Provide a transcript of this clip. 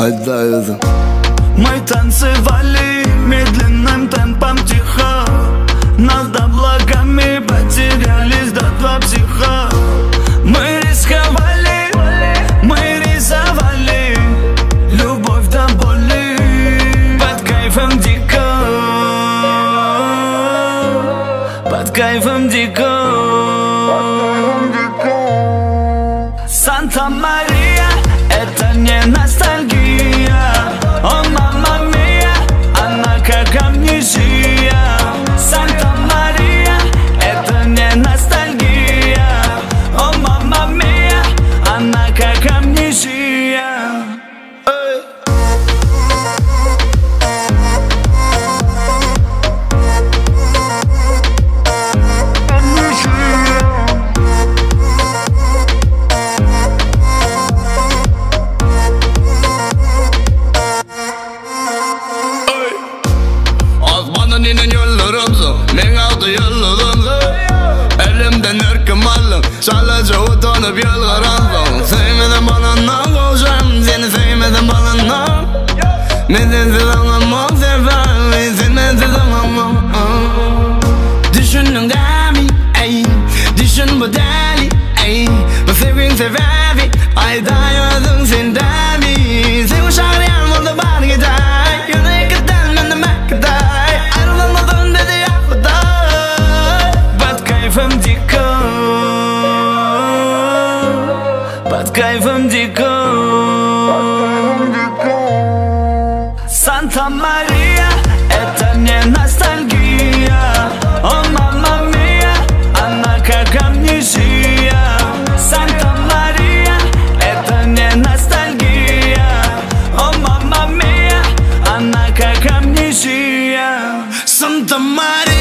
Aýdaýdym. Мы танцевали медленным темпом тихо Над облаками потерялись до два психа Мы рисковали, мы рисовали Любовь до боли Под кайфом дико Под кайфом дико Санта-Мария, это не ностальгия О, мама мия, она как амнезия Санта-Мария, это не ностальгия О, мама мия, она как амнезия Эй. Asmandan inen ýyldyrymsyň, meň agty ýyldyzymsyň. Elimden erkim aldyň, çalaja utanyp ýylgyransyň. Söýmesem balandan gowşaryn, seni söýmesem balandan. Men sensiz aňamok sebäbi, sen mensiz aňamok. Düşündiň dämi, eý, düşün bu däli, eý, bu söýgiň sebäbi, aýdaý özüň sen dämi? Söýgi çagyrýan bolsa bar gidäý, ýöne ýeke däl menem äkidaý, aýrylanmazyn dedi ýa Hudaý. Под кайфом дико Под кайфом дико Санта-Мария, это не ностальгия О, мама мия, она как амнезия Санта-Мария, это не ностальгия О, мама мия, она как амнезия Santa Maria.